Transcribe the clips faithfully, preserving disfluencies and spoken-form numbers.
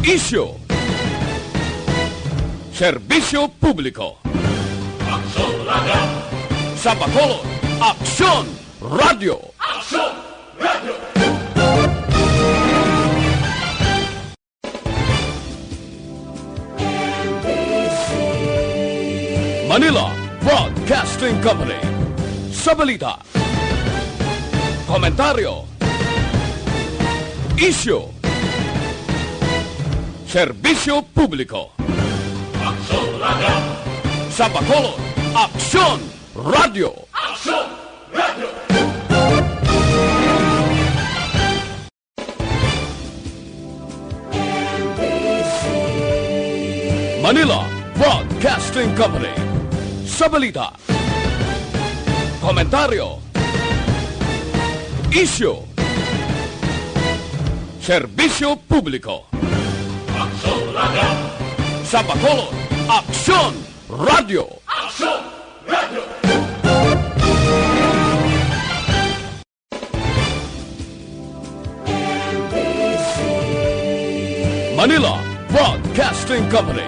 Isyu. Serbisyo publiko. Aksyon Radio. Sa Bacolod, Aksyon Radio. Aksyon Radio. Manila Broadcasting Company. Sa balita, komentaryo, isyu, serbisyo publiko. Aksyon Radio. Sa Bacolod, Aksyon Radio. Aksyon Radio. Manila Broadcasting Company. Sa balita, komentaryo, isyu, serbisyo publiko. Aksyon Radio. Sa Bacolod, Aksyon Radio. Aksyon Radio. Manila Broadcasting Company.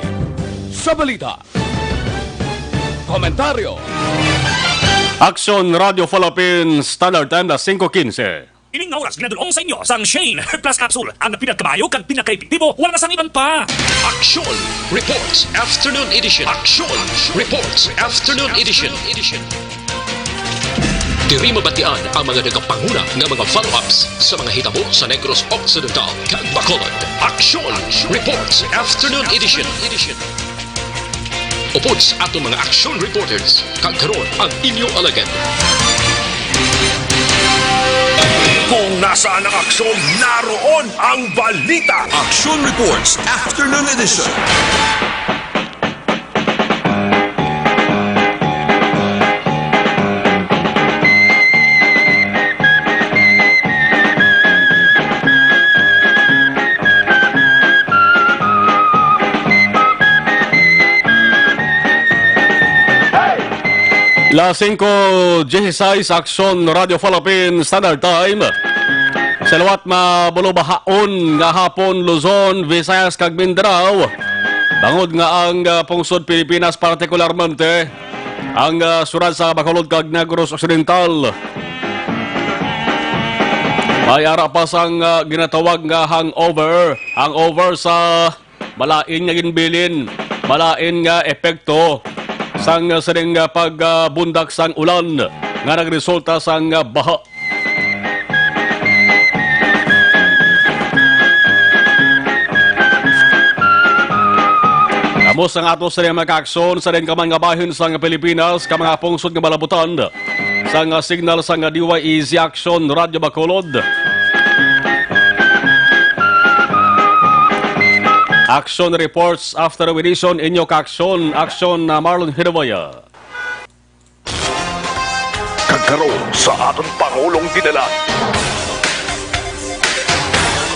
Sa balita, komentaryo, Aksyon Radio Philippines, Standard Time, las singko quince. Ining nga oras ginadul-ong sa inyo sang Shane Plus Capsule, ang pinakamayo kag pinakaepektibo, wala na sang iban pa. Aksyon Reports Afternoon Edition. Aksyon Reports Afternoon Edition. Diri mabatian ang mga nagapanguna nga mga follow-ups sa mga hitabo sa Negros Occidental kag Bacolod. Aksyon Reports Afternoon Edition. Upod sa aton mga aksyon reporters, kag karon ang inyo alagad. Kung nasaan ang aksyon, naroon ang balita. Action Reports Afternoon Edition. Las singko dieciséis, Aksyon Radio Philippines, Standard Time. Sa liwat mabulobahaon nga hapon, Luzon, Visayas, kag Mindanao. Bangod nga ang, ah, pungsod Pilipinas, partikularmente ang, ah, syudad sa Bacolod kag Negros Occidental, may ara pa sang, ah, ginatawag nga hangover. Hangover sa malain nga ginbilin, malain nga epekto sang, ah, sining, ah, pagbundak sang ulan nga nagresulta sang, ah, baha. Kamo sang ato sa mga kaaksyon sa diin ka man nga bahin sang Pilipinas, ka mga pungsod nga malabutan sang, ah, signal sang, ah, D Y E Z Aksyon Radio Bacolod. Action Reports Afternoon Edition, inyo kaaksyon, Aksyon na Marlon Hidaboya. Kag karon sa aton Pangulong Dinalan.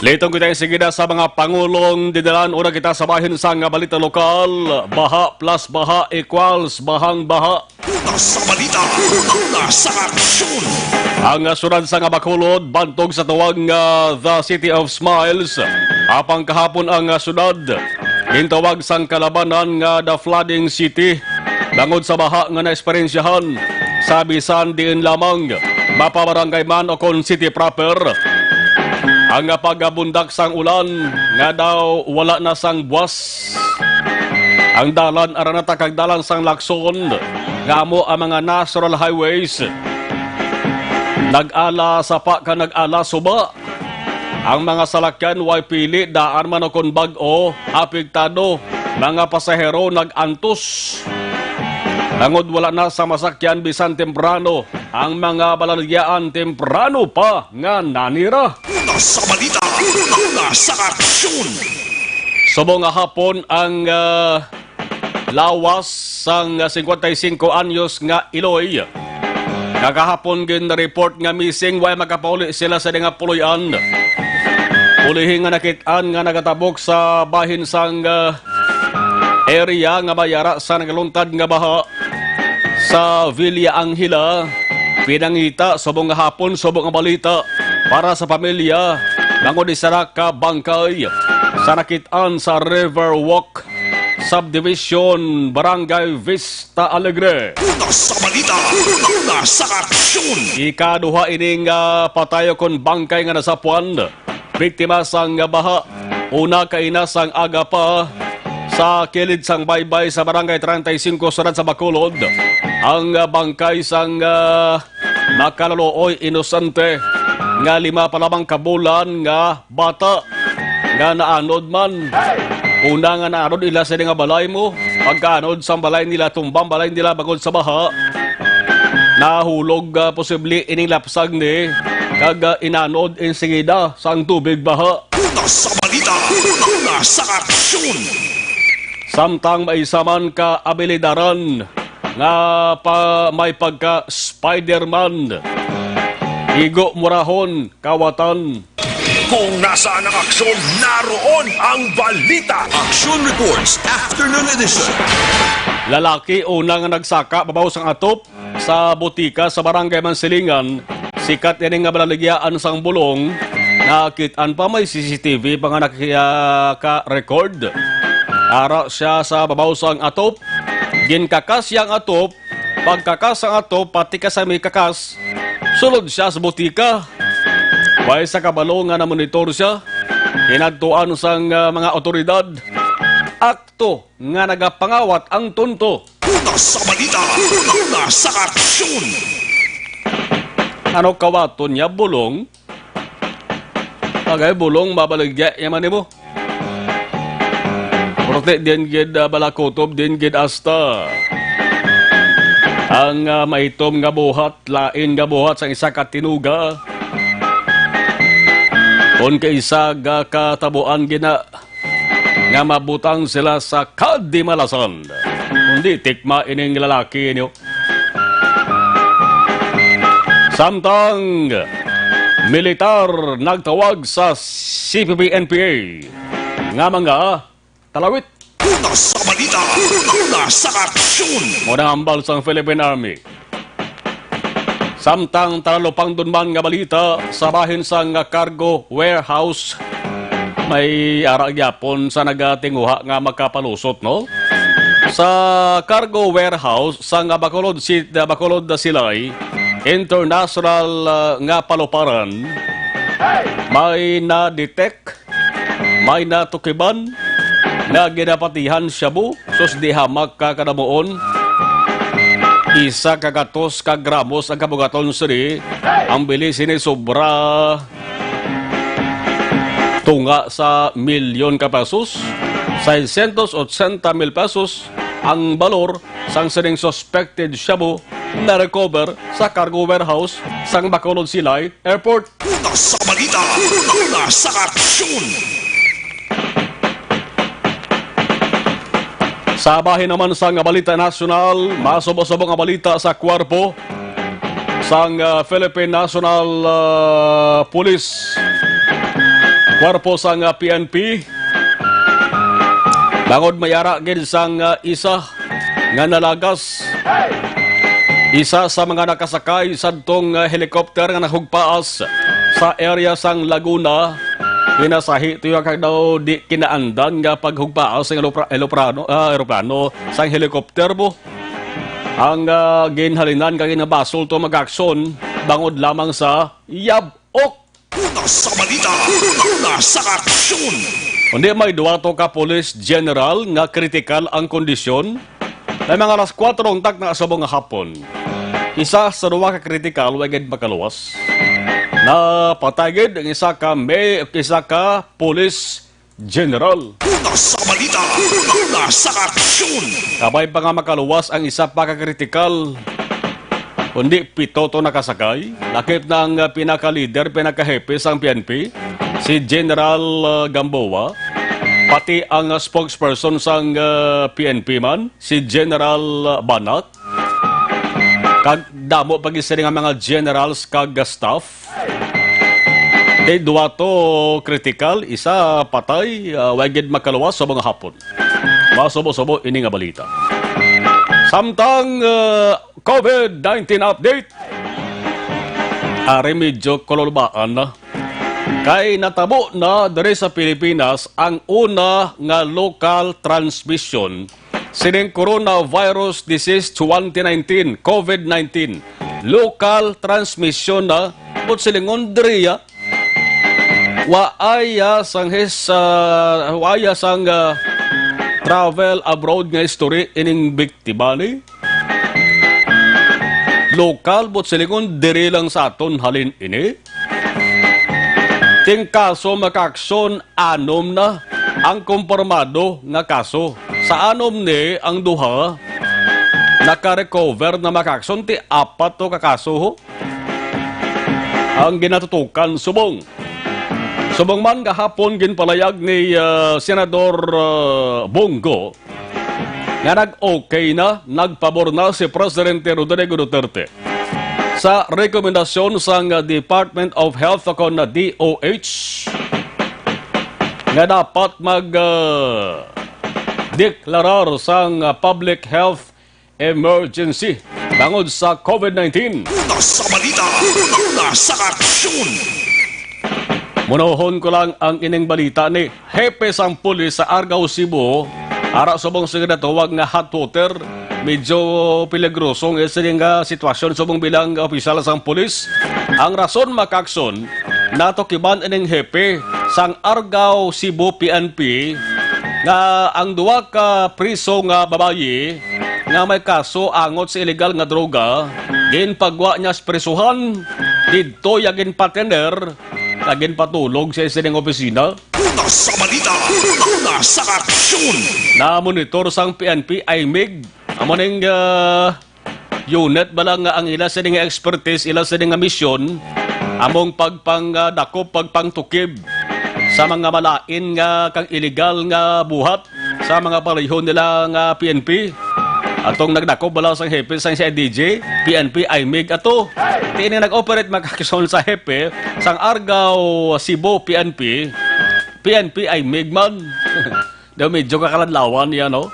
Liton kita, sige na sa mga Pangulong Dinalan. Una kita sa bahin sang balita lokal. Baha plus baha equals bahang baha. Una sa balita, una sa aksyon. Ang, ah, syudad sang Bacolod, bantog sa tawag nga The City of Smiles. Apang kahapon ang, ah, syudad gintawag sang kalabanan nga The Flooding City. Bangod sa baha nga naeksperyensyahan sa bisan diin lamang, mapabarangay man o kon city proper, ang pagabundak sang ulan nga daw wala na sang buwas. Ang dalan Araneta kag dalan sang Lacson, nga amo ang mga natural highways, nag-ala sapa kag nag-ala suba. Ang mga salakyan way pili, daan man o kon bag-o, apektado. Mga pasahero nag-antos. Tungod wala na sa masakyan bisan temprano, ang mga balaligyaan temprano pa nga nanira. Una sa balita, una, una sa aksyon. Subong nga hapon ang, ah, lawas sang singkwenta y singko anyos nga iloy. Kagahapon gin-report nga missing, way makapauli sila sa nga puloy-an. Ulihi nga nakit-an nga nagatabok sa bahin sang, ah, area nga may ara sa nagaluntad nga baha sa Villa Angela. Pinangita subong nga hapon, subong nga balita para sa pamilya bangod isa ka bangkay sa nakit-an sa River Walk Subdivision, Barangay Vista Alegre. Una sa balita, una sa aksyon. Ikaduha ining, ah, patay kon bangkay nga nasapuan. Biktima sang baha. Una kaina sang aga pa sa kilid sang baybay sa Barangay treinta y cinco, Siyudad sa Bacolod, ang, ah, bangkay sang, ah, makalaluoy inosente nga lima pa lamang ka bulan nga bata nga naanod man. Una nga naanod ila sa nga balay mo, pagkaanod sang balay nila, tumbang balay nila bangod sa baha. Nahulog, ah, posible ining lapsag ni kag, ah, inanod insigida sang tubig baha. Una sa balita, una sa aksyon. Samtang may isa man ka abilidaran nga pa, may pagka Spider-Man, igo murahon kawatan. Kung nasaan ang aksyon, naroon ang balita. Action Reports, Afternoon Edition. Lalaki una nga nagsaka babaw sang atop sa butika sa Barangay Mansilingan, sikat ini nga balaligyaan sang bulong. Nakit-an pa, may C C T V pa nga naka-record. Ara siya sa babaw sang atop. Ginkakas siya ang atop. Pagkakas ang atop, pati ka sa may kakas, sulod siya sa butika. Way sa kabalo nga namonitor siya. Hinadtuan sang, ah, mga awtoridad. Akto nga nagapangawat ang tonto. Una sa balita, una sa aksyon. Ano kawaton niya, bulong? Agay, bulong, mabaligya yaman nimo. Purti din gid, ah, balakutob din gid asta. Ang, ah, maitom nga buhat, lain nga buhat sang isa ka tinuga. Kon kaisa ga katabuan gina nga mabutang sila sa kadimalasan. Kundi tikma ining lalaki niyo. Samtang militar nagtawag sa C P P N P A nga mga talawit. Una sa balita, una sa aksyon. Mao na hambal sang Philippine Army. Samtang talupangdon man nga balita, sa bahin sang cargo warehouse, may ara gyapon sa nagatinguha nga makapalusot, no? Sa cargo warehouse sang Bacolod City, Bacolod Silay International, ah, nga paluparan, may na-detect, may natukiban nga ginapatihan shabu, sus, di hamak ka kadamuon. Isa ka gatos ka gramos ang kabugaton sini. Ang bili sini sobra tunga sa milyon ka pesos, seiscientos ochenta mil pesos ang balor sang sining suspected shabu na recover sa cargo warehouse sang Bacolod Silay Airport. Una sa balita, una sa aksyon. Sa bahin naman sang balita nasyonal, masubo-subo nga balita sa kwarpo sang, ah, Philippine National, ah, Police, kwarpo sang, ah, P N P. Bangod may ara gid sang, ah, isa nga nalagas. Isa sa mga nakasakay sadtong, ah, helicopter nga nahugpaas sa area sang Laguna, pinasahi tuyo kag daw di kinaandan nga paghugpaas sang elopra-, eloprano, ah, eroplano sang helicopter mo. Ang, ah, ginhalinan kag ginabasol to mag-aksyon bangod lamang sa yab-ok. Una sa balita, una sa aksyon. Kundi may duwa to ka police general nga kritikal ang kondisyon. May mga alas kuwatro untak na subong nga hapon. Isa sa duwa ka kritikal, wa gid makaluwas. Napatay gid ang isa ka may, isa ka police general. Una sa balita, una sa aksyon. Kabay pa nga makaluwas ang isa pa ka kritikal, kundi pito to nakasakay. Lakip na ang, ah, pinakalider, pinakahepe sang P N P, si General, ah, Gamboa, pati ang, ah, spokesperson sang, ah, P N P man, si General, ah, Banak. Kag damo pa gid sini nga mga generals kag staff. Kay duwa to kritikal, isa patay, ah, wa gid makaluwas sa mga hapon. Masubo-subo ini nga balita. Samtang, ah, COVID nineteen update. Ari medyo kululbaan na. Kay natabo na diri sa Pilipinas ang una nga local transmission sining coronavirus disease twenty nineteen, covid nineteen. Local transmission na, but silingon diri, ah, waay, ah, sang his, ah, waay, ah, sang, ah, travel abroad nga history ining biktima ni. Lokal, but silingon, diri lang sa aton halin ini. Ting kaso, mga kaaksyon, anom na ang kumpirmado nga kaso. Sa anom ni ang duha naka-recover na, mga kaaksyon, ti apat to ka kaso ho ang ginatutukan subong. Subong man gahapon ginpalayag ni, ah, Senador, ah, Bong Go nga nag-okay na, nagpabor na si Presidente Rodrigo Duterte sa rekomendasyon sang Department of Health o kon D O H nga dapat mag, ah, deklarar sang, ah, public health emergency tungod sa covid nineteen. Una sa balita, una sa aksyon. Munohon ko lang ang ining balita ni Hepe sang Pulis sa Argao, Cebu. Ara subong sa ginatawag nga hot water, medyo peligroso nga sini nga sitwasyon subong bilang opisyal sang pulis. Ang rason, mga kaaksyon, natukiban ining hepe sang Argao, Cebu P N P nga ang duha ka priso nga babayi nga may kaso angot sa iligal nga droga, ginpagwa niya sa prisuhan, didto iya ginpatener, kag ginpatulog sa sining opisina. Una sa balita, una sa aksyon. Na-monitor sang P N P imig, amo ning, ah, unit bala nga ang ila sini nga expertise, ila sini nga misyon, among pagpang, ah, dakop, pagpangtukib sa mga malain nga kag iligal nga buhat sa mga pareho nila nga P N P. Atong nagdakop bala sang hepe sang C I D G, P N P imig ato. Ti ini nag-operate, mga kaaksyon, sa hepe sang Argao, Cebu P N P, P N P imig man. Daw medyo kakaladlawan niya, no?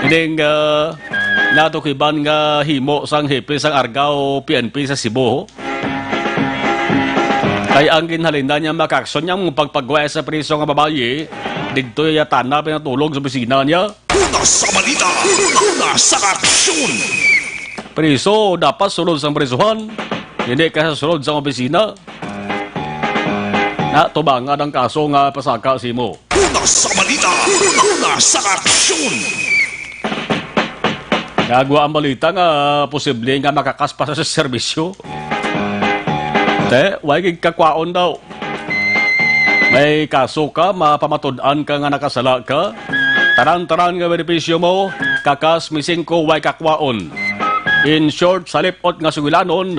Ining, ah, natukiban nga himo sang hepe sang Argao P N P sa Cebu, ho? Kay ang ginhalinan niya, mga kaaksyon, niya ang pagpagwa sa priso nga babayi, didto iya tana pinatulog sa opisina niya. Una sa balita, una sa aksyon. Priso, dapat sulod sang prisuhan, hindi ka sa sulod sang opisina. Na, tubangan ang kaso nga pasaka sa imo. Una sa balita, una sa aksyon. Nagwa ang balita nga posible nga makakas pa sa serbisyo. Te, way gid kakwaon daw. May kaso ka, mapamatud-an ka nga nakasala ka. Tanan-tanan nga benepisyo mo, kakas, mising ko, way kakwaon. In short, sa lip-ot nga sugilanon,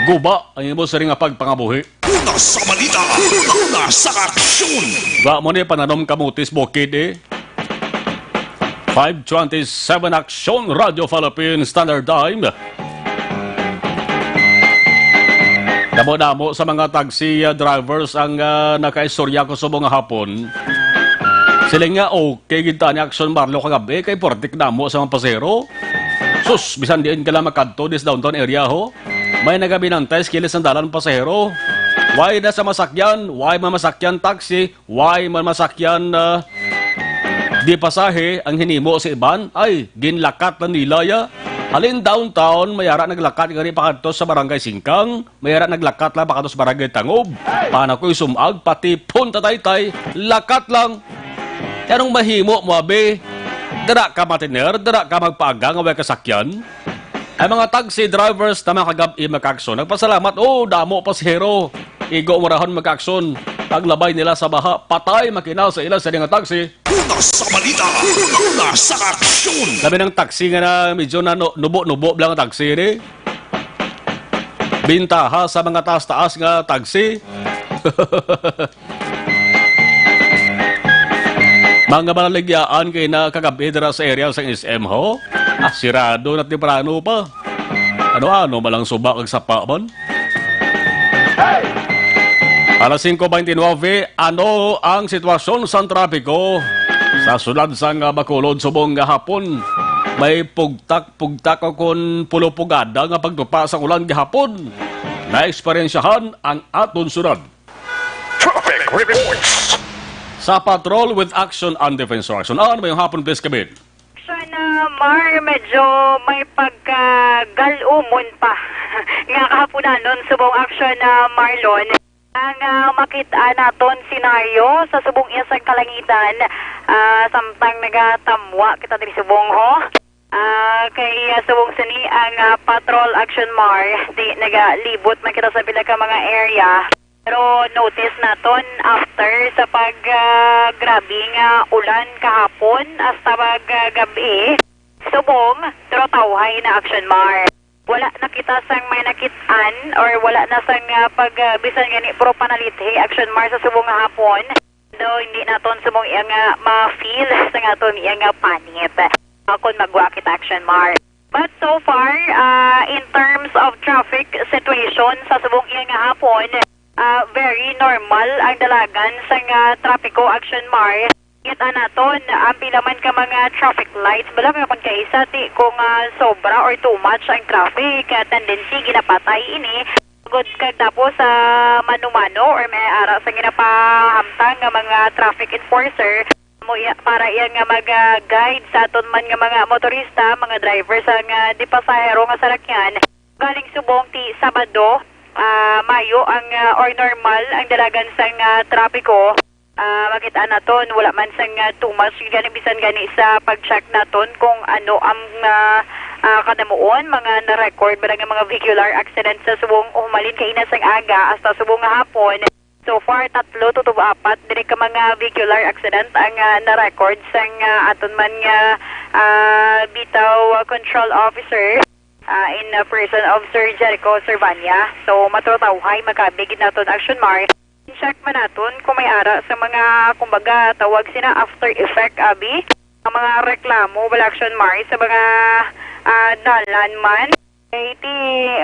guba ang imo sini nga pagpangabuhi. Una sa balita, una sa aksyon. Ba mo ni pananom kamutis bukid, eh. Five twenty-seven Aksyon, Radyo Philippine Standard Time. Damo-damo sa mga taxi, ah, drivers ang, ah, nakaistorya ko subong nga hapon. Sila nga, okay gid ta ni Aksyon Marlo kagabi kay portik damo sa mga pasahero. Sus, bisan diin ka lang makadto dis downtown area, ho. May nagabinantay sa kilid sang dalan, pasahero. Way na sa masakyan, way man masakyan taxi, way man masakyan, ah, di pasahe ang hinimo sa iban. Ay, ginlakat na nila ya. Halin downtown, may ara naglakat gani pakadto sa Barangay Singkang, may ara naglakat lang pakadto sa Barangay Tangob. Paano ko'y sumag, pati Punta Taytay, lakat lang. Anong mahimo mo, abi? Dira ka matiner, dira ka magpaaga nga way kasakyan. Ang mga taxi drivers na mga kagab-i, mga kaaksyon, nagpasalamat. Oh, damo pasahero. Igo mo rahon, mga kaaksyon. Paglabay nila sa baha, patay makina sa ila sa nga taxi. Una sa balita, una sa aksyon. Labi ng taxi nga na medyo na nu-, nubo-nubo lang ang taxi, ni. Bintaha sa mga taas-taas nga taxi. Mga balaligyaan kay na kagabi dira sa area sang S M, ho? Ah, sirado na temprano pa. Ano-ano malang suba kag sapa man? Alas singko beintinuebe, ano ang sitwasyon sang trapiko sa siyudad sang Bacolod subong nga hapon? May pugtak-pugtak o kon pulupugada nga pagtupa sa ulan gihapon na eksperyensyahan ang aton siyudad. Reports. Sa Patrol with Action and Defensor Action. Ano ba yung hapon, please, Kabid? Action, ah, Mar, medyo may pagkagalumon pa nga kahaponanon subong action, ah, Marlon. Ang, ah, makit-an naton senaryo sa subong iya sang kalangitan, ah, samtang nagatamwa kita diri subong, ho. Ah, kay, ah, subong sini ang, ah, patrol action, Mar, di nagalibot man kita sa pila ka mga area. Pero notice naton after sa pag, ah, grabe nga ulan kahapon hasta pag, ah, gab-i, subong, pero tawhay na action, Mar. Wala na kita sang may nakit-an or wala na sang, ah, pag, ah, bisan gani, pero panalithi action, Mar, sa subong nga hapon. Daw hindi naton subong iya nga ma-feel sa aton iya nga panit, ah, kung magwa kita action, Mar. But so far, ah, in terms of traffic situation sa subong iya nga hapon, ah, very normal ang dalagan sa nga trapiko action, Mar. Kita naton ang pila man ka mga traffic lights, bala nga pagkaisa ti kung, ah, sobra or too much ang traffic, ah, tendency ginapatay ini. Gud kag tapos sa mano-mano or may ara sa ginapahamtang nga mga traffic enforcer mo iya, para iya nga mag-guide sa aton man nga mga motorista, mga driver sa nga di pasahero nga salakyan. Galing subong ti Sabado, ah, mayo ang, ah, or normal ang dalagan sang, ah, trapiko. Ah, makita naton, wala man sang, ah, too much gani, bisan gani sa pag-check naton kung ano ang, ah, ah, kanamuon, mga na-record ba nga mga vehicular accident sa subong humalin kaina sang aga hasta subong nga hapon. So far, tatlo to, to apat diri ka mga vehicular accident ang, ah, na-record sang, ah, aton man nga, ah, bitaw, ah, control officer, ah, in, ah, person of Sir Jericho Servania. So, matutawhay, magkabigid naton action, Mar. Check man naton kung may ara sa mga, kumbaga, tawag sina after effect, abi. Ang mga reklamo, wala action, Mar, sa mga, ah, dalan man. Kay ti,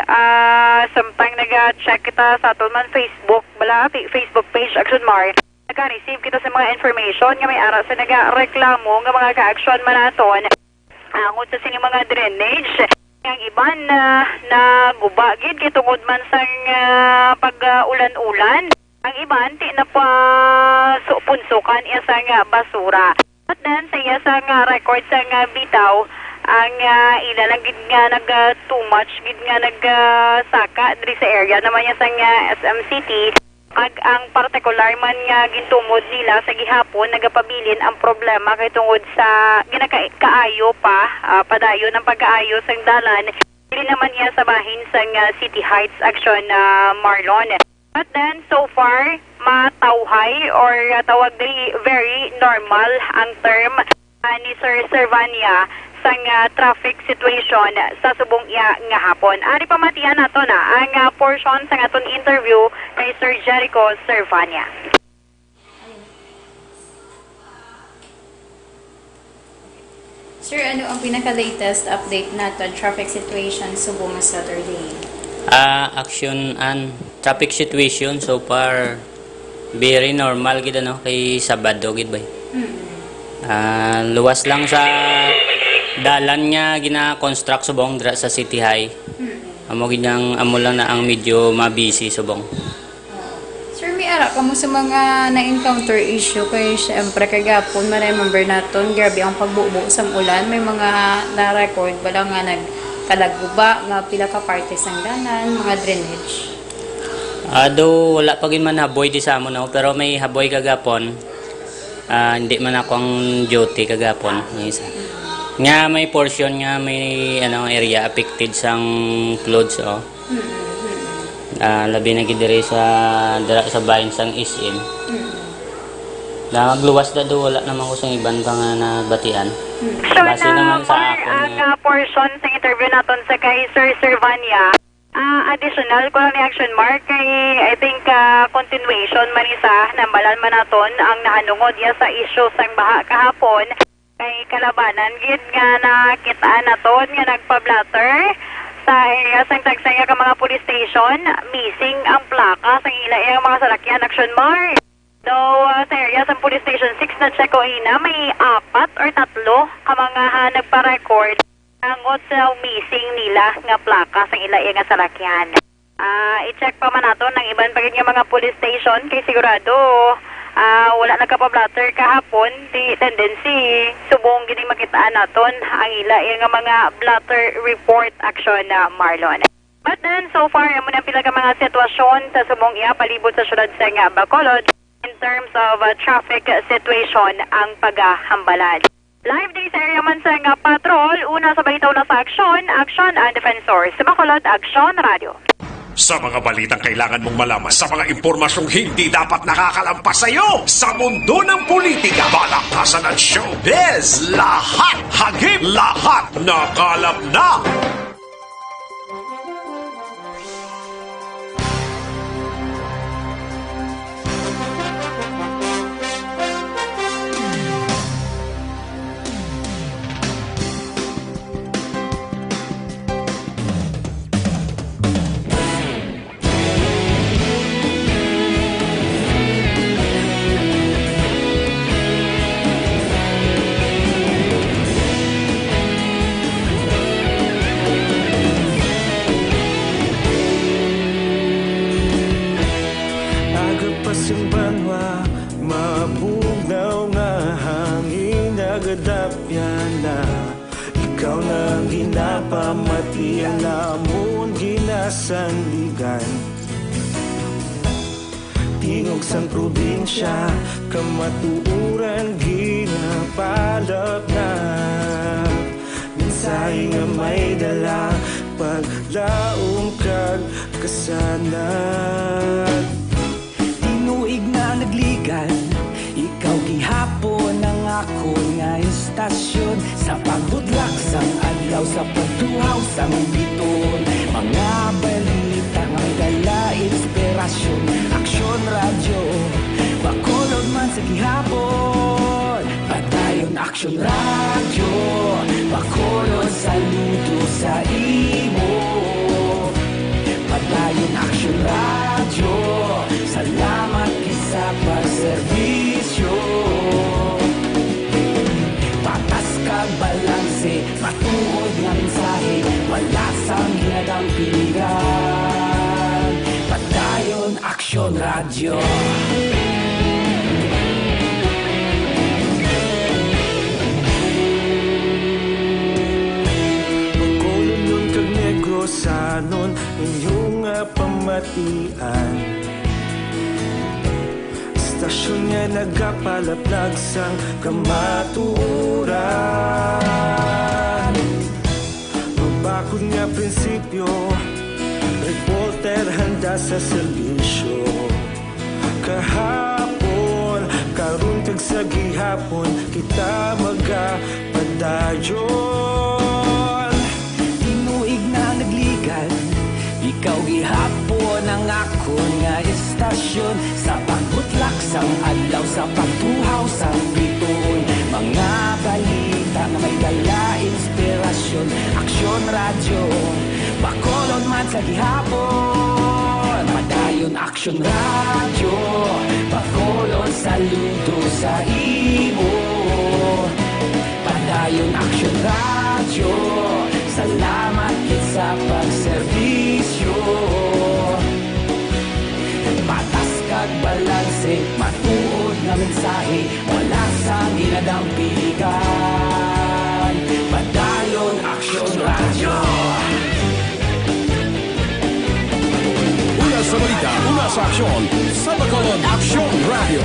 ah, samtang naga-check kita sa aton man Facebook, bala, fa-, Facebook page, action, Mar, naga-receive kita sa mga information nga may ara sa nagareklamo nga mga ka-action man naton. Angot sa sini mga drainage, ang iban, ah, naguba gid kay tungod man sang, ah, pag, ah, ulan-ulan. Ang iban, ti napa su-, punsukan iya sang, ah, basura. But then, sa iya sang, ah, record sang, ah, bitaw, ang, ah, ila lang gid nga nag, ah, too much gid nga nag, ah, saka diri sa area naman niya sang, ah, S M City. Kag ang partikular man nga gintumod nila sa gihapon nagapabilin ang problema kay tungod sa ginaka-, kaayo pa, ah, padayon ang pagkaayo sang dalan. Dili naman niya sa bahin sang, ah, City Heights action, ah, Marlon. But then, so far, matawhay or, ah, tawag diri, very normal ang term, ah, ni Sir Servania sang, ah, traffic situation sa subong iya nga hapon. Ari, pamatian nato na ang, ah, portion sang aton interview kay Sir Jericho Servania. Sir, ano ang pinaka-latest update naton traffic situation subong nga Saturday? Ah, action and traffic situation so far, very normal gid, ano, kay Sabado gid ba. Mm. Ah, luwas lang sa dalan nga gina-construct subong dira sa City High. Mm. Amo gid ang, amo lang na ang medyo mabisi subong. Sir, may ara kamo sa mga na-encounter issue? Kay, syempre, kagapon, ma-remember naton, grabe ang pagbubo sang ulan. May mga na-record ba lang nga nagkalaguba nga pila ka parte sang dalan, mga drainage? Ado, wala pa gid man haboy di sa amo, no? Pero may haboy kagapon. Ah, hindi man ako ang duty kagapon, ang isa. Nga may portion nga may, ano, area affected sang floods, oh. Mm, mm, mm. Ah, labi na gid diri sa, dira sa bahin sang S M. Mm. Nagluwas da do, wala naman ko sang iban pa nga nabatian. Mm. Base naman sa akon ang, nga, ah, portion sa interview naton sa kay Sir Servania. Ah, additional ko lang ni action, Mark, kay I think, ah, continuation man ni sa nambalan man naton ang nahanungod iya sa issue sang baha kahapon. Kay kalabanan gid nga nakit-an naton nga nagpa-blotter sa area sang tagsa nga ka mga police station, missing ang plaka sang ila, iyang mga salakyan, action, Mark. Though, ah, sa area sang Police Station six na-check ko ina, may apat or tatlo ka mga, ah, nagpa-record tungod sa missing nila nga plaka sang ila iya nga salakyan. Ah, i-check pa man naton ang iban pa gid nga mga police station kay sigurado, ah, wala nagkapa-blotter kahapon. Di tendency, subong gid ang makit-an naton ang ila iya nga mga blotter report, Action, ah, Marlon. But then, so far, amo na ang pila ka mga sitwasyon sa subong iya palibot sa siyudad sang Bacolod in terms of, ah, traffic situation ang pagahambalan. Live day sa area man sang Patrol, una sa balita, una sa aksyon, Aksyon ang Defensor. Sa Bacolod, Aksyon Radio. Sa mga balitang kailangan mong malaman, sa mga impormasyong hindi dapat nakakalampas sa iyo, sa mundo ng politika, balakasan at showbiz, lahat hagip, lahat nakalap na. Aga pa sing banwa, mabugnaw nga hangin nagadapyan na. Ikaw na ang ginapamati, ang amon ginasandigan. Tingog sang probinsya, kamatuoran ginapalapnap. Mensahe nga may dala, paglaom kag kasanag. Tinuig na nagligan, ikaw gihapon ang akon nga istasyon. Sa pagbutlak sang adlaw, sa pagtuhaw sang biton, mga balita nga may dala inspirasyon. Aksyon Radyo, Bacolod man sa gihapon. Padayon Aksyon Radyo, Bacolod, saludo sa imo. Padayon Aksyon Radyo, salamat gid sa pagserbisyo. Patas kag balanse, matuod nga mensahe, wala sang ginadampigan. Padayon Aksyon Radyo. Bacolodnon kag Negrosanon, inyo nga pamatian. Istasyon nga nagapalaplag sang kamatuoran. Mabakod nga prinsipyo, reporter handa sa serbisyo. Kahapon, karon kag sa gihapon, kita magapadayon. Tinuig na nagligan, ikaw gihapon ang akon nga istasyon. Sa pagbutlak sang adlaw, sa pagtuhaw sang bituon, mga balita nga may dala inspirasyon. Aksyon Radyo, Bacolod man sa gihapon. Padayon Aksyon Radyo, Bacolod, saludo sa imo. Padayon Aksyon Radyo, salamat gid sa pagserbisyo. Patas kag balanse, matuod nga mensahe, wala sang ginadampigan. Padayon Aksyon Radyo. Una sa balita, una sa aksyon, sa Bacolod, Aksyon Radyo.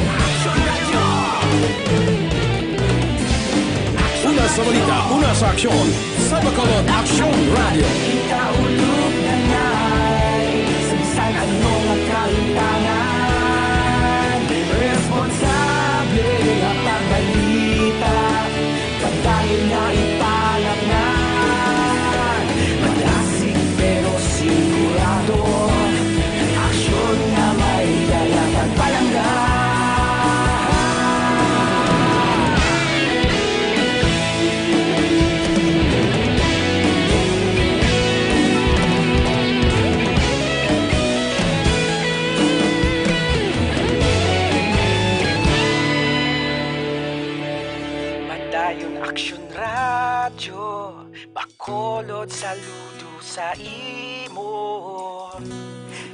Una sa balita, una sa aksyon, sa Bacolod, Aksyon Radyo. Ikaulo na ngay, sa bisan ano nga kalimtangan, responsable nga pagbalita. Padayon nga ipalapnan, madasig pero sigurado. Aksyon nga may dala kag palangga. Padayon Aksyon Radyo, Bacolod, saludo sa imo.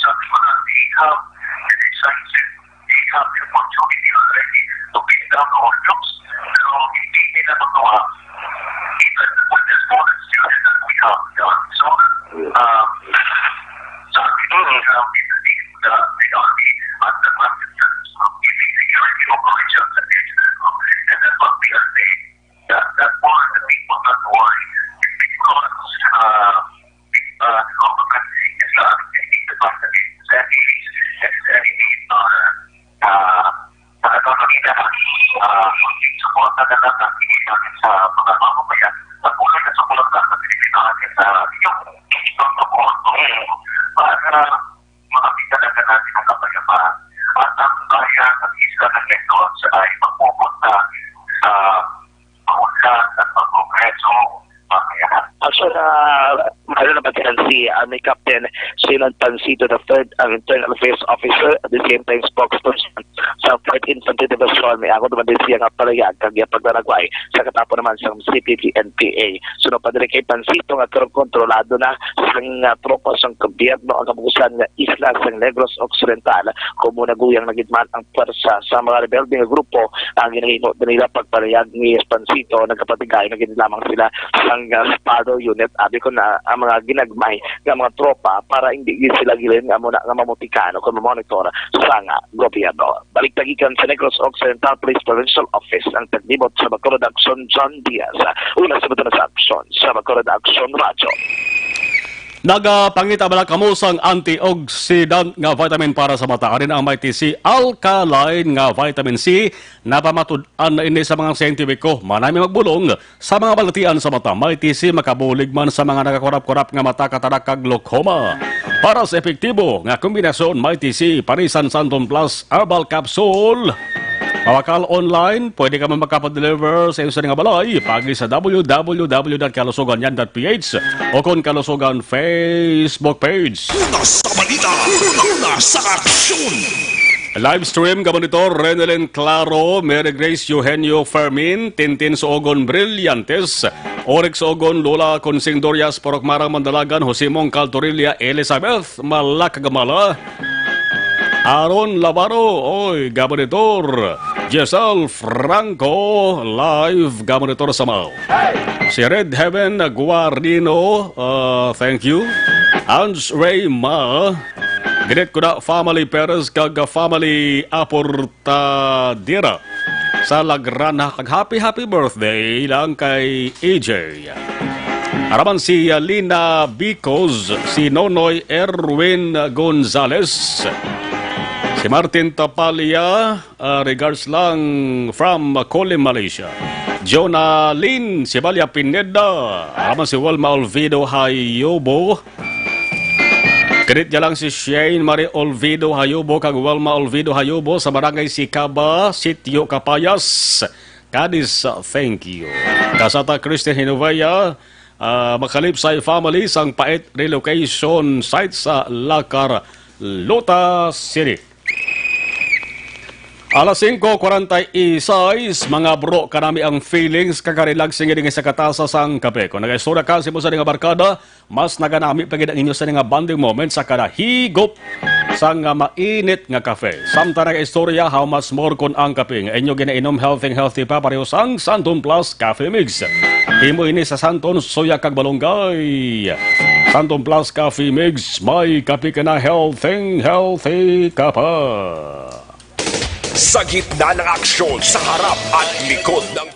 Sa mga they have the decisive, they have the opportunity already to bring down our troops. Pero hindi nila magawa even with the smallest unit that we have done. So, um, sa akin, we have been the, the army at the front of giving security operations and and that's what we are saying. That, that's why the people not worry. It's because, uh, uh, the government is not taking the budget. That is, that is, uh, uh, sa ano na nila, uh, suporta na lang ang binigay namin sa mga mamamayan. Patuloy na suporta sa Pilipinas sa inyong, inyong support para makakita na natin ang kapayapaan. At ang bayan at isla ng Negros ay magpupunta sa maunlad at magprogreso mamaya. Actually, uh, ano naman yan, si uh, may Captain Sinan Pancito the third, ang Internal Affairs Officer, at the same time spokesperson sa fourth Infantry Division. May ako naman din siya nga palayag kag iya pagdaragway sa katapo naman sa C P P N P A. Sunod pa diri kay Pancito nga karon kontrolado na sang uh, tropa sang gobyerno ang kabugusan nga isla sang Negros Occidental, kung mo naguyang na gid man ang pwersa sa mga rebelde nga grupo. Ang ginahimo nila pagpalayag ni Pancito, nagapatigay na gid lamang sila sang uh, spado unit, abi ko na ang mga ginagmay nga mga tropa para hindi gid sila gilin nga muna nga mamutikano kung monitor sa nga gobyerno. Balik Tagikan sa Negros Occidental Police Provincial Office ang taglibot sa Bacolod Action, John Diaz. Una sa buto na sa aksyon sa Bacolod Action Radyo. Nagapangita bala kamo sang antioxidant nga vitamin para sa mata? Ari na ang Mighty C Alkaline nga vitamin C. Napamatud-an na ini sa mga siyentipiko. Manami magbulong sa mga balatian sa mata. Mighty C makabulig man sa mga nagakurap-kurap nga mata, katarak kag glaucoma. Para sa epektibo nga kombinasyon, Mighty C, parisan Santon Plus Herbal Capsule. Mawakal online, pwede ka man makapadeliver sa inyo sa nga balay. Pagi sa w w w dot kalusugan yan dot p h o kon Kalusugan Facebook page. Una sa balita, una sa aksyon. Live stream, Gabonitor Renelyn Claro, Mary Grace Eugenio Fermin, Tintin Suogon Brillantes, Orik Suogon, Lola Consing Dorias, Porok Marang Mandalagan, Jose Mong Caltorilla, Elizabeth Malakagamala, Aaron Labaro, oy, Gabonitor, Giselle Franco, live, Gabonitor sa Mao. Si Red Heaven Guarino, uh, thank you. Hans Ray Ma, greet ko na family Perez kag family Aportadera sa Lagrana, kag happy, happy birthday lang kay A J. Araman si Lina Bicos, si Nonoy Erwin Gonzales, si Martin Tapalia, ah, regards lang from Colin, Malaysia. Jonalyn Sibalia Pineda, araman si Wilma Olvido Hayobo. Greet niya lang si Shane Marie Olvido Hayobo kag Wilma Olvido Hayobo sa Barangay Sicaba, Sitio Capayas, Cadiz. Thank you. Kasata Christian Hinovea, ah, Makalipsay family sang Pait Relocation Site sa La Carlota City. Alas singko kwarenta y seis, mga bro, kanami ang feelings kag karelaxing ini nga sa katasa sang kape. Kung nagaistorya ka sa imo sa nga barkada, mas naganami pa gid ang inyo sa nga bonding moment sa kada higop sa nga mainit nga kape. Samtang nagaistorya, how much more kon ang kape nga inyo ginainom healthy, healthy pa, pareho sang Santon Plus Coffee Mix. Himo ini sa Santon, suya kag malunggay. Santon Plus Coffee Mix, may kape ka na, healthy, healthy ka pa. Sa gitna ng aksyon, sa harap at likod ng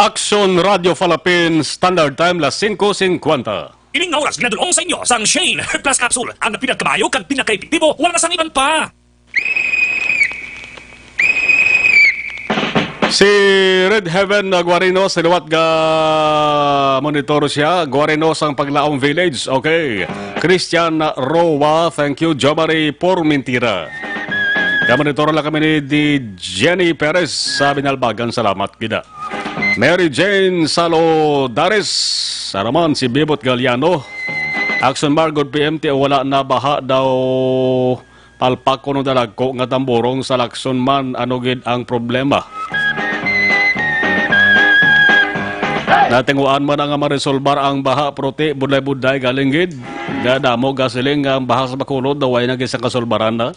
Aksyon Radio Philippines, Standard Time, las singko singkwenta. Ining nga oras ginadul-ong sa inyo sang Shane Plus Capsule, ang pinagkamayo kag pinakaepektibo, wala na sang iban pa. Si Red Heaven, uh, Guarinos, liwat ga monitor siya. Guarinos ang Paglaom Village. Okay. Christian Roa, thank you. Jomari Pormintira. Ga monitor lang kami ni di Jenny Perez sa Binalbagan. Salamat gid. Mary Jane Salodares, araman si Bibot Galiano. Action Mar, good P M, ti wala na baha daw palpak kuno dalagko nga tamborong sa Lacson man, ano gid ang problema? Natinguan man nga maresolbar ang baha, pero ti budlay-budlay galing gid. Nga damo gasiling nga ang baha sa Bacolod daw way na gid sa kasolbaran na.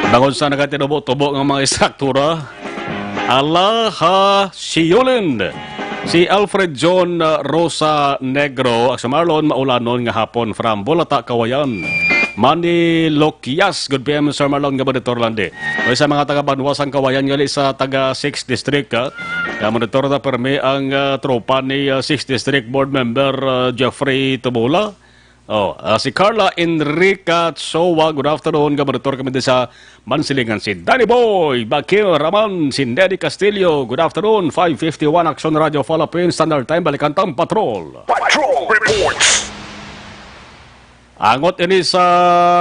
Bangod sa nagatinubo-tubo nga mga istruktura, ala ha siyulin. Si Alfred John, uh, Rosa Negro, Action Marlon, maulanon nga hapon from Bulata, Kawayan. Manny Lokias, good P M, Sir Marlon, nga monitor lang di. O sa mga taga Banwa sang Kawayan, gali sa taga Sixth District, ha? Nga monitor na permi ang, uh, tropa ni, uh, Sixth District Board Member, uh, Jeffrey Tubula. Oh, ah, si Carla Enrica Chowa, good afternoon. Gabaritor kami din sa Mansilingan. Si Danny Boy Bakil Raman, si Neddy Castillo, good afternoon. Five fifty-one, Action Radio Philippines, Standard Time, balikan tang patrol. Patrol reports. Angot ini sa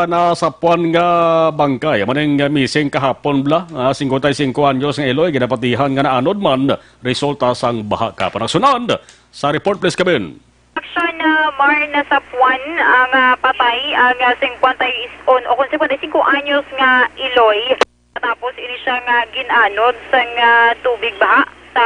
nasapuan nga bangkay. Amo ning missing kahapon bala, ah, singkwenta y singko anyos nga iloy, ginapatihan nga naanod man, resulta sang baha. Kapanagsunan sa report, please, Kevin. Action, ah, Mar, nasapuan ang, ah, patay ang, ah, singkwenta y uno o kung singkwenta y singko anyos nga iloy. Tapos ini siya nga gin-anod sang, ah, tubig baha sa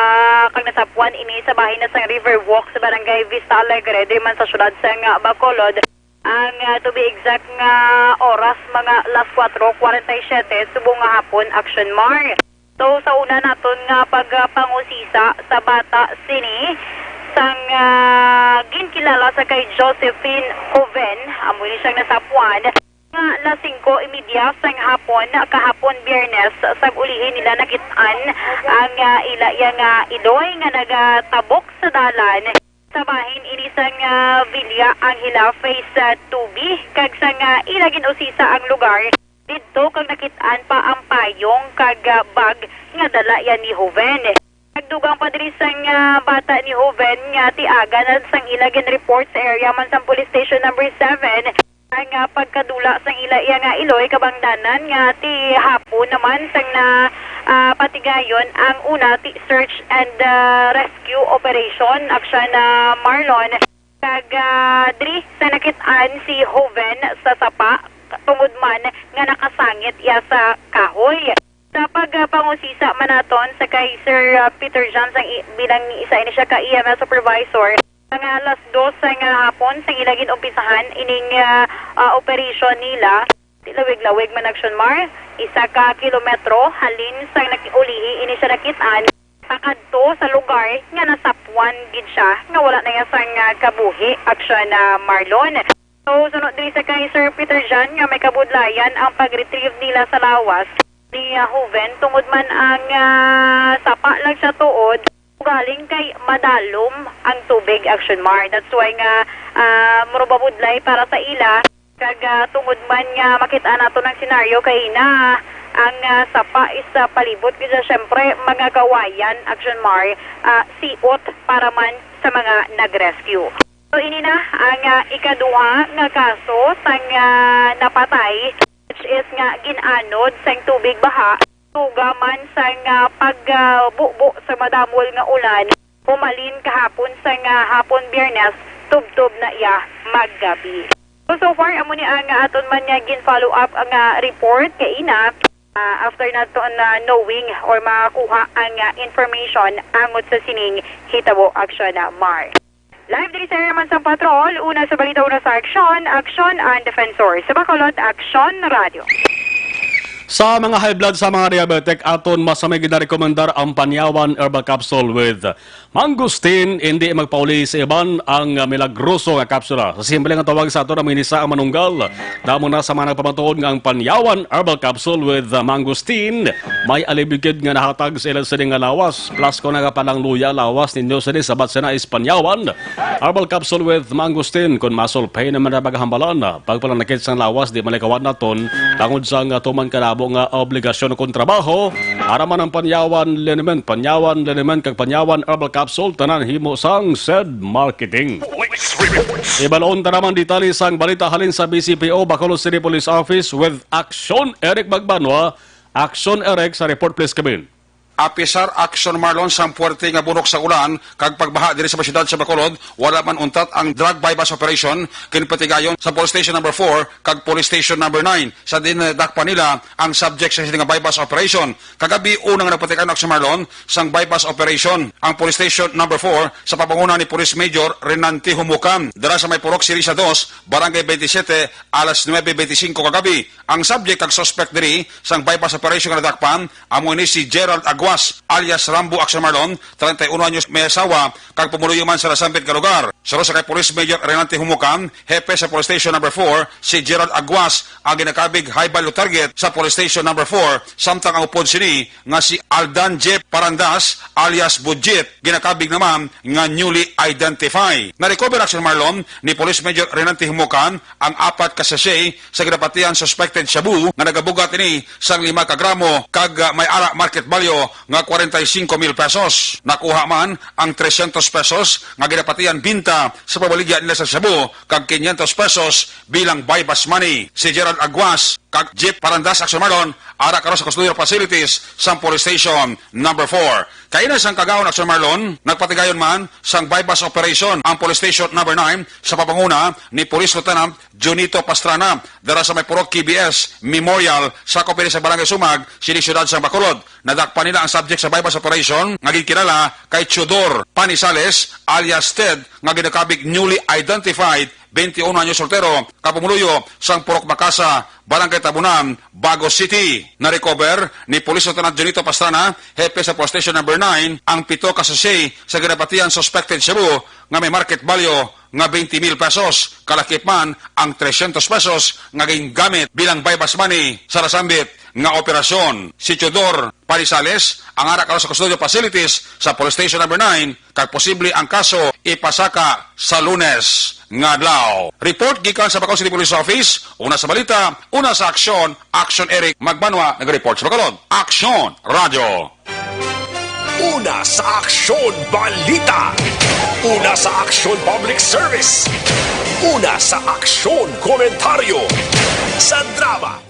kag nasapuan ini sa bahin na sang River Walk sa Barangay Vista Alegre, diri man sa siyudad sang, ah, Bacolod. Ang, ah, to be exact nga oras, mga alas kuwatro kwarenta y siyete subong nga hapon, Action Mar. So, sa una naton nga pagpangusisa sa bata sini, sang, ah, ginkilala sa kay Josephine Joven, amo ini siyang nasapuan, nga alas singko y media sang hapon, kahapon Biyernes, sang ulihi nila nakit-an ang, ah, ila iya nga iloy nga nagatabok sa dalan. Sa bahin ini sang, ah, Villa Angela Phase, ah, two B, kag sang, ah, ila gin-usisa ang lugar, didto kag nakit-an pa ang payong kag, ah, bag nga dala iya ni Joven. Nagdugang pa diri sang, ah, bata ni Joven nga tiaga na sang ila gin-report sa area man sang Police Station Number Seven. Ang, ah, pagkadula sang ila iya nga iloy, kabangdanan nga ti hapon naman sang na, ah, patigayon ang una ti search and, ah, rescue operation, Action, ah, Marlon. Kag, ah, diri sa nakit-an si Joven sa sapa, tungod man nga nakasangit iya sa kahoy. Sa pagpangusisa man naton sa kay Sir, ah, Peter John sang i-, bilang isa ini siya ka E M S supervisor, mga alas dos nga hapon sang ila gin-umpisahan ining, ah, ah, operation nila. Lawig-lawig man, Action Mar, isa ka kilometro halin sang nag-, ulihi ini siya nakit-an, pakadto sa lugar nga nasapuan gid siya nga wala na iya sang, ah, kabuhi, Action, ah, Marlon. So, sunod diri sa kay Sir Peter John nga may kabudlayan ang pag-retrieve nila sa lawas ni, ah, Joven, tungod man ang, ah, sapa lang siya tuod, ugaling kay madalom ang tubig, Action Mar. That's why nga, ah, mura babudlay para sa ila. Kag, ah, tungod man nga makit-an naton ang senaryo kay ina, ang, ah, sapa is, ah, palibot gid sa, syempre, mga kawayan, Action Mar, ah, siot para man sa mga nag-rescue. So, ini na ang, ah, ikaduha nga kaso sang, ah, napatay, which is nga gin-anod sang tubig baha, tuga man sang, ah, pagbubo sa madamol nga ulan, humalin kahapon sang, ah, hapon Biyernes, tubtob na iya maggabi. So, so far, amo ni ang, ah, aton man nga gin-follow up ang, ah, report kay ina, ah, after naton na knowing or makakuha ang, ah, information angot sa sining hitabo, Action, ah, Mar. Live diri sa area man sang patrol, una sa balita, una sa aksyon, Aksyon ang Defensor. Sa Bacolod, Aksyon Radio. Sa mga high blood, sa mga diabetic, aton masamay ginarekomendar ang Panyawan Herbal Capsule with Mangosteen. Hindi magpauli sa iban ang milagroso nga kapsula. Sa simple nga tawag sa aton, ang minisa ang manunggal. Damo na sa mga nagpamatuod nga ang Panyawan Herbal Capsule with Mangosteen may alibyo gid nga nahatag sa ila sini nga lawas. Plus, kung nagapalang luya lawas ninyo sini, sabat sina is Panyawan Herbal Capsule with Mangosteen. Kung muscle pain naman na paghambalan, pagpalanakit sang lawas, di malikawan naton tungod sa nga tuman kadamo nga obligasyon kung trabaho. Ara man ang Panyawan Liniment, Panyawan Liniment kag Panyawan Herbal Capsule, tanan himo sang Sed Marketing. Ibalon ta naman detalye sang balita halin sa B C P O, Bacolod City Police Office with Action Eric Magbanwa. Action Eric, sa report please, Kevin. Apisar Action Marlon, sang puwerte nga bunok sa ulan kag pagbaha diri sa may siyudad sa Bacolod, wala man untat ang drug buy-bust operation kinpatigayon sa Police Station Number Four kag Police Station Number Nine, sa diin nadakpan nila ang subject sa sini nga buy-bust operation. Kagabi, una nga nagpatigayon, Action Marlon, sang buy-bust operation ang Police Station Number Four sa pamanguna ni Police Major Renante Humukan, dira sa may Purok Sirisa Dos, Barangay Twenty-Sete, alas nuebe bente singko kagabi. Ang subject kag suspect diri sang buy-bust operation nga nadakpan amo ini si Gerald Aguas alias Rambo, Action Marlon, treinta y uno anyos, may asawa kag pumuluyo man sa nasambit nga lugar. Suno sa kay Police Major Renante Humukan, hepe sa Police Station Number Four, si Gerald Aguas ang ginakabig high value target sa Police Station Number Four, samtang ang upod sini nga si Aldan Jeff Parandas alias Budjit, ginakabig naman nga newly identified. Na-recover, Action Marlon, ni Police Major Renante Humukan ang apat ka sachet sa ginapatihan suspected shabu nga nagabugat ini sang lima ka gramo kag, ah, may ara market value nga kwarenta y singko mil pesos. Nakuha man ang tresyentos pesos nga ginapatihan binta sa pamaligya nila sa shabu kag kinyentos pesos bilang buy-bust money. Si Gerald Aguas kag Jeep Parandas, Action Marlon, ara karon sa custodial facilities sang Police Station Number Four. Kaina sang kagahon, Action Marlon, nagpatigayon man sang buy-bust operation ang Police Station Number Nine sa pamanguna ni Police Lieutenant Junito Pastrana, dira sa may Purok K B S Memorial, sakop ini sa Barangay Sumag, sini siyudad sang Bacolod. Nadakpan nila ang subject sa buy-bust operation nga ginkilala kay Teodor Panisales alias Ted, nga ginakabig newly identified, twenty-one anyos, soltero, kapumuluyo sang Purok Makasa, Barangay Tabunan, Bago City. Na-recover ni Police Lieutenant Junito Pastrana, hepe sa Police Station Number Nine, ang pito ka sachet sa ginapatihan suspected shabu nga may market value nga twenty mil pesos, kalakip man ang tresyentos pesos nga gingamit bilang buy-bust money sa nasambit nga operasyon. Si Teodor Panisales ang ara karon sa custodial facilities sa Police Station Number Nine, kag posible ang kaso ipasaka sa Lunes nga adlaw. Report gikan sa Bacolod City Police Office, una sa balita, una sa aksyon, Action Eric Magbanwa, nag-report sa Bacolod. Aksyon Radio. Una sa aksyon, balita. Una sa aksyon, public service. Una sa aksyon, komentaryo. Sa drama.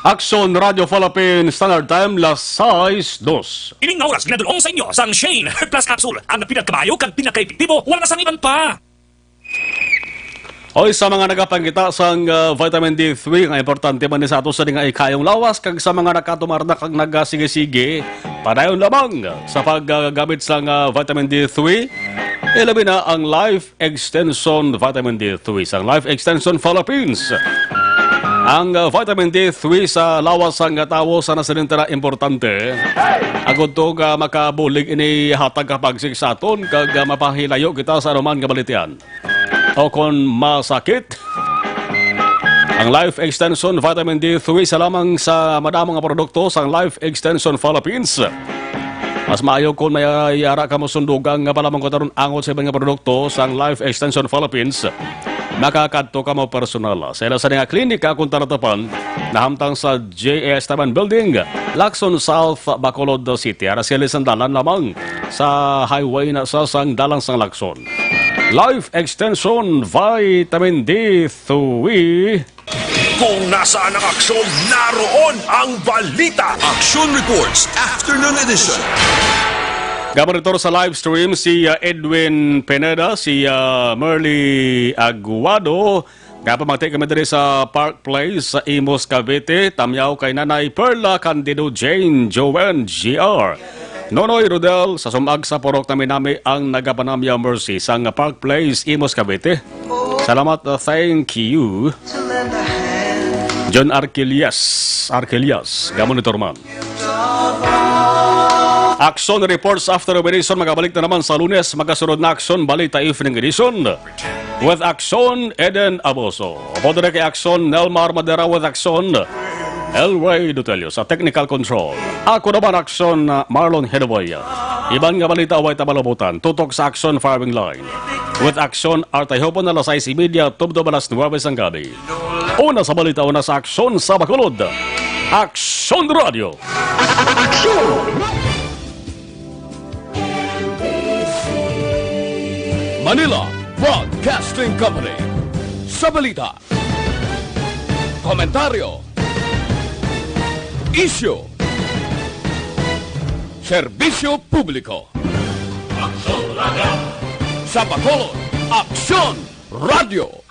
Aksyon Radio Philippines, Standard Time, las sais dos. Ining nga oras ginadul-ong sa inyo sang Shane Herbal Plus Capsule, ang pinakamaayo kag pinakaepektibo, wala na sang iban pa. Oy, sa mga nagapangita sang, ah, vitamin D three, nga importante man ni sa ato sa nga ikayong lawas, kag sa mga nakatumar na kag nagasige-sige, padayon lamang sa paggamit sang, ah, vitamin D three, ilabi na ang Life Extension Vitamin D three sang Life Extension Philippines. Ang, ah, vitamin D three sa lawas sang tawo sa nasalintara importante. Agud to nga makabulig ini hatag kapag sa aton kag, ah, mapahilayo kita sa anuman nga balitian o kon masakit. Ang Life Extension Vitamin D three sa lamang sa madamo nga produkto sang Life Extension Philippines. Mas maayo kon may yara ka mosundugan nga palamangkot aron angot sa iban nga produkto sang Life Extension Philippines. Makakadto ka mo personal sa ila sa nga klinika kon taratapan nahamtang sa J S Taban Building, Lacson South, Bacolod City. Ara sila sandalan lamang sa highway na sa sang dalan sang Lacson. Life Extension Vitamin D three. Kung nasaan ang aksyon, naroon ang balita. Action Reports, Afternoon Edition. Gamonitor sa live stream si, uh, Edwin Pineda, si, uh, Merly Aguado. Nga pamati kami diri sa Park Place sa Imus, Cavite. Tamyaw kay Nanay Perla Candido, Jane, Joanne, G R, Nonoy Rodel, sa sumag sa purok nami-nami ang nagapanamya Mercy sang Park Place, Imus, Cavite. Salamat, uh, thank you. John Arquillas, Arquillas, gamon ni Torman. Action Reports After Operation, magabalik na naman sa Lunes, magasunod na Action Balita Evening Edition. With Action, Eden Aboso. Apo diri kay Action, Nelmar Madera with Action, Elway Dutelio sa technical control. Ako naman Action, uh, Marlon Hedoboy. Iban nga balita way tabalabutan, tutok sa Action Firing Line. With Action, Artay Hopon, alas sais y media, tubtob alas nuwebe sang gabi. Una sa balita, una sa Action sa Bacolod. Action Radio. Action! Manila Broadcasting Company. Sa balita, komentaryo, isyu, serbisyo publiko. Aksyon Radio. Sa Bacolod, Aksyon Radio.